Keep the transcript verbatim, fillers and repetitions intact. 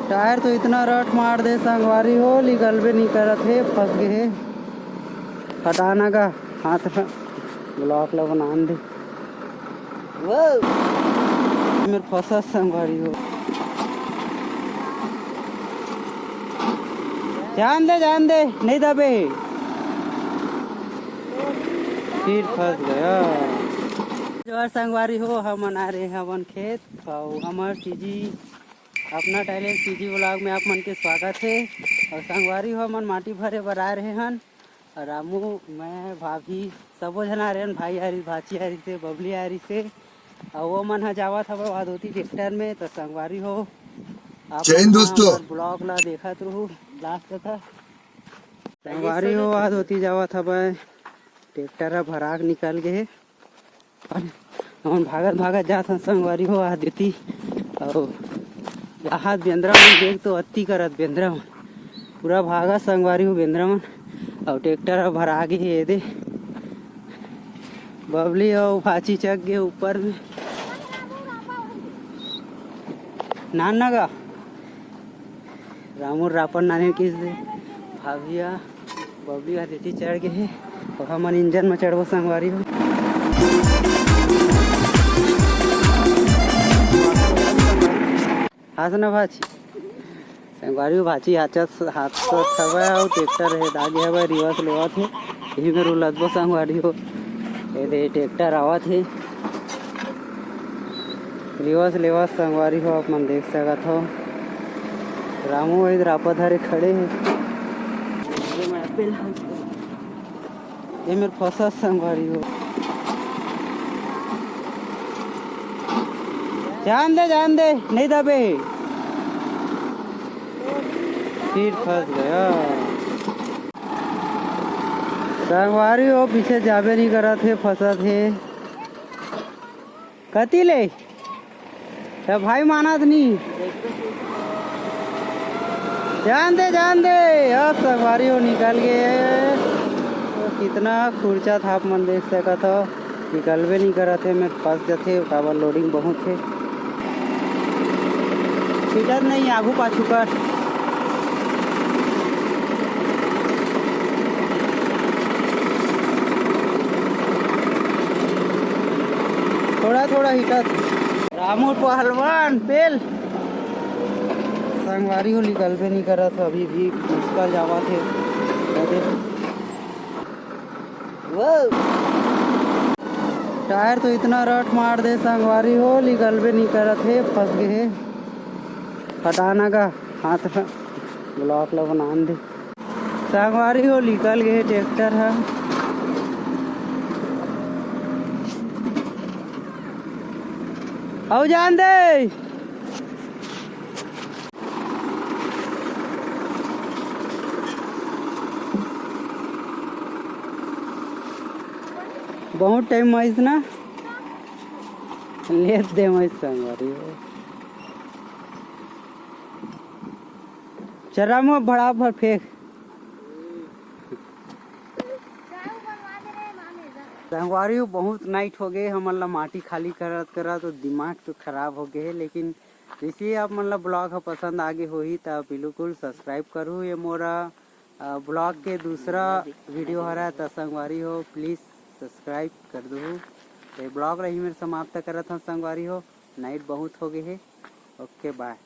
Tyre तो इतना रट मार दे संगवारी हो, निकलबे नहीं करत हे, फंस गए हे। हटाना का हाथ ह, ब्लॉक ला बनान दे। वो मेर फंसा संगवारी हो। जान दे, जान दे, नहीं दबे हे। फिर फंस गया। जोहार संगवारी हो, हमन आ रहे हवन खेत, अउ हमर सीजी, अपना टैलेंट सीजी व्लॉग में आप मन के स्वागत हे। अउ संगवारी हो, हमन माटी भरे बर आ रहे हन, अउ रामू, मैं, भाभी, सबो झन आ रहे हन, भाई आ रही, भाची आ रही से, बबली आ रही से, अउ वो मन ह जावत हवे वादोती ट्रैक्टर में। तो संगवारी हो, आप जय हिंद मन दोस्तों। हमर ब्लॉग ला देखत रहू लास्ट तक। संगवारी हो, वादोती जावत हवे, ट्रैक्टर ह भराक निकल गए हे। हमन भागत भागत जात हन संगवारी हो, वादोती। अउ जाहत बेंदरा मन देख तो अति करत बेंदरा मन, पूरा भागत संगवारी हो बेंदरा मन। अउ ट्रैक्टर ह भरा गे हे, ये दे बबली अउ भाची चघ गे ऊपर में। नान ना गा। रामू रापन नाने किस दे। भाभिया बबली हा देती चढ़ गे हे। अउ हमन इंजन में चढ़बो संगवारी हो। हाथ ना भाची। संगवारी हो भाची हाथ हाथ तो हवय अउ ट्रैक्टर हे दागे हवय रिवर्स लेवत हे। यही में रुलत बो संगवारी हो। ये दे ट्रैक्टर आवत हे। रिवर्स लेवत संगवारी हो, आप मन देख सकत हो। रामू इधर आपा धरे खड़े हे। ये मेर फंसा संगवारी हो। जान दे, जान दे, नहीं दबे हे। फिर फंस गया। संगवारी हो, पीछे जाबे नहीं करत हे, फंसत हे। कति ले? त भाई मानत नहीं। जान दे, जान दे। अब संगवारी हो निकल गए। तो कितना खुरचा था, आप मन देख सकत हो। निकलबे नहीं करत हे, मैं फंस जथे, काबर लोडिंग बहुत हे। छीटत नहीं, आगू पाछू कर। थोड़ा थोड़ा हिटत। रामू पहलवान, पेल। संगवारी हो निकलबे नहीं करत, अभी भी मुश्किल जावत हे। वो टायर तो इतना रट मार दे संगवारी हो, निकलबे नहीं करत हे, फंस गए हे। हटाना का हाथ ह, ब्लॉक ला बनान दे। संगवारी हो, निकल गए ट्रैक्टर ह। अउ जान दे। बहुत टाइम माइस ना लेत दे माइस संगवारी हो। चल रामू, अब भड़ा भर फेंक। संगवारी हो, बहुत नाइट हो गए, हमन ला माटी खाली करत करत तो दिमाग तो खराब हो गए हे, लेकिन जैसे ही आप मन ला ब्लॉग ह पसंद आगे होही त बिल्कुल सब्सक्राइब करू। ये मोरा अ, ब्लॉग के दूसरा वीडियो हरा त संगवारी हो, प्लीज सब्सक्राइब कर दू। तो ये ब्लॉग रही मेरे समाप्त करत हूँ संगवारी हो, नाइट बहुत हो गए हे। ओके, बाय।